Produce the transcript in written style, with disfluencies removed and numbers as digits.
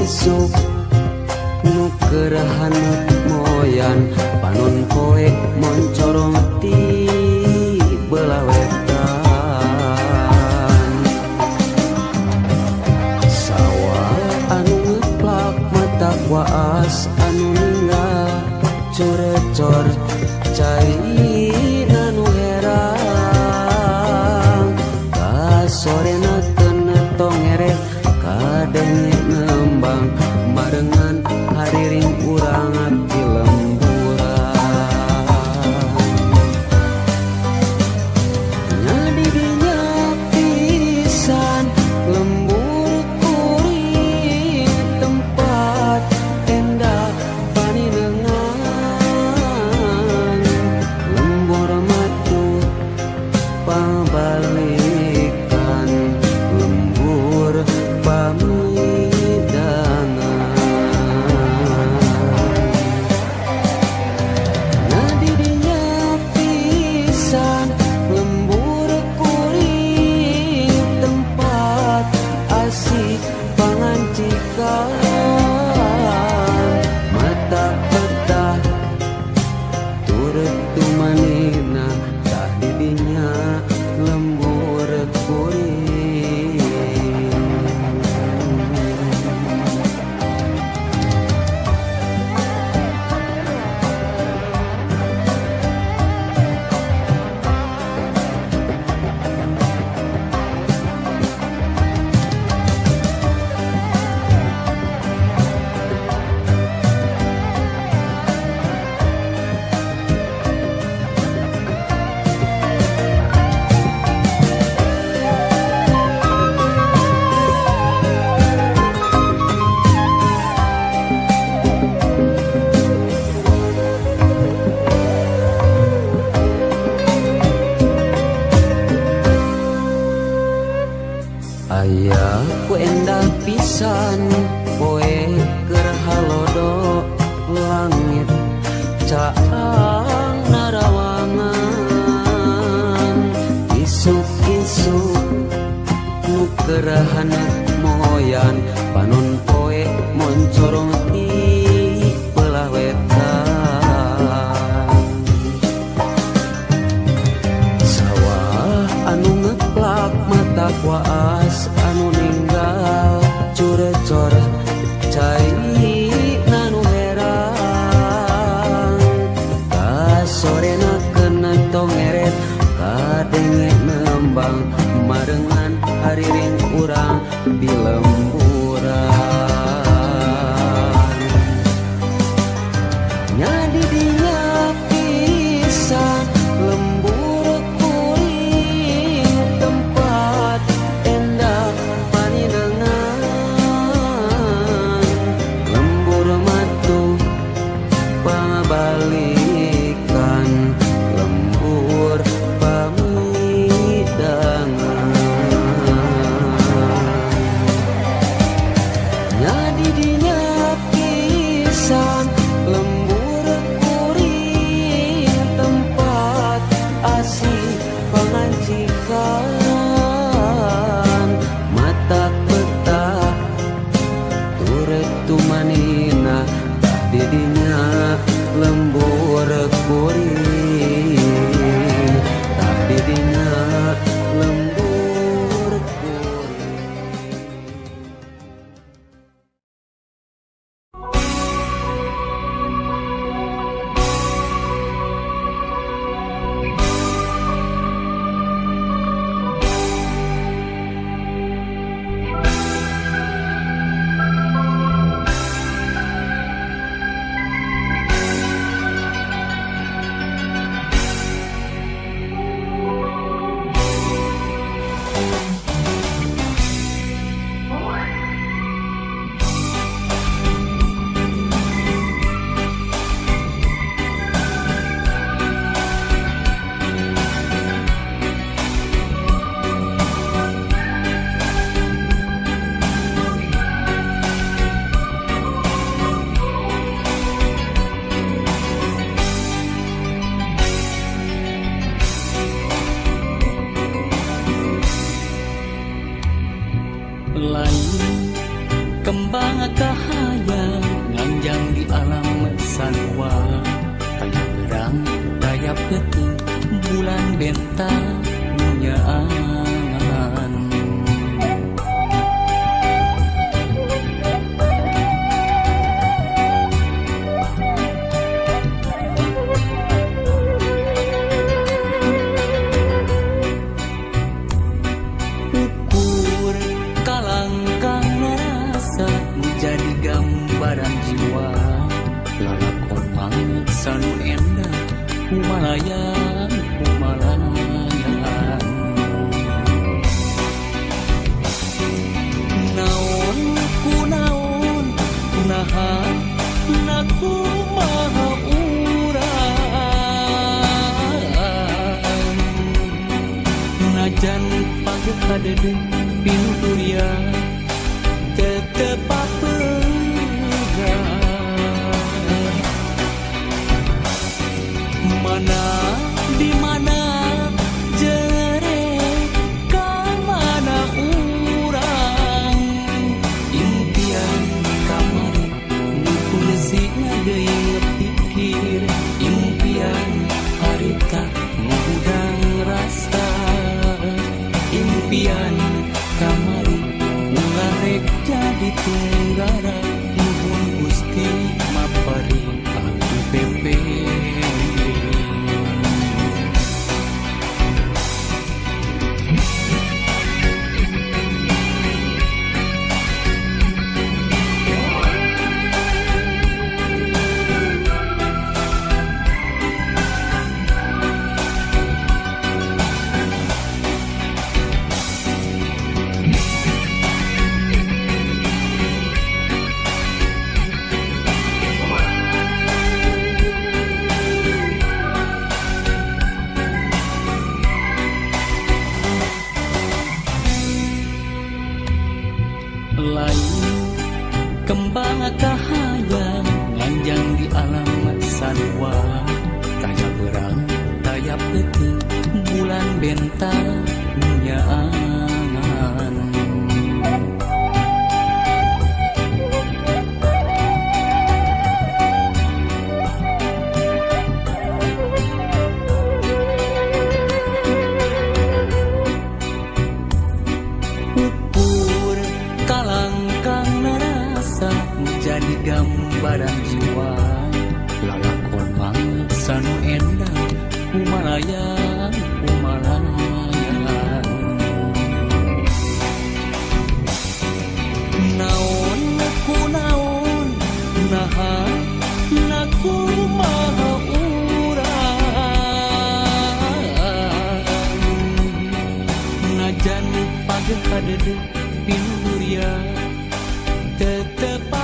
Isuk-isuk nu keur haneut moyan panon poe moncorong ti belah wetan. Sawah anu ngeplak mata waas anu ninggal curecor cai nanu herang kasorena teu tongere kadenge nembang barengan hariring urang di lemburan. Nya didinya pisan lembur kuring tempat endah paninengan lembur matu pabalikan lembur pamidangan. Nya didinya pisan lembur kuring tempat asih pangancikan mata peta turut tumanina tah didinya lembur kuring. Aya ku endah pisan poe keur halodo langit caang narawangan isuk-isuk nu keur haneut moyan panon poe moncorong ti belah wetan. Sawah anu ngeplak mata waas anu ninggal curecor cai nanu herang kasorena kena tongeret kadenge nembang marengan hariring urang di lemburan. Nya didinya pisan lembur kuring tempat endah paninengan lembur matu pabalikan lembur pamidangan. Nya didinya pisan lembur kuring tempat asih pangancikan mata peta turut tumanina tah didinya lembur kuring tah didinya lembur kuring. benta nyaangan. Ukur kalangkang rasa jadi gambaran jiwa, lalakon mangsa nu endah kumalayang kumalayan. Naon ku naon naha na kumaha urang, najan pagehadede pinuh duria tetep papegang. Mana di mana jere ka mana urang, impian kamari nu kulesi deui pikir, impian harita nu hudang rasa, impian kamari ulah rek jadi tunggara, nuhun Gusti mapari aku pepe. Lain kembang kahayang nganjang di alam sarua, taya berang taya peuting bulan benta nyaangan. Ukur kalangkang narasa jadi gambaran jiwa, lalakon mangsa nu endah kumalayang kumalayan. Naon ku naon naha na kumaha urang, najan pagehadede pinuh duria tetep.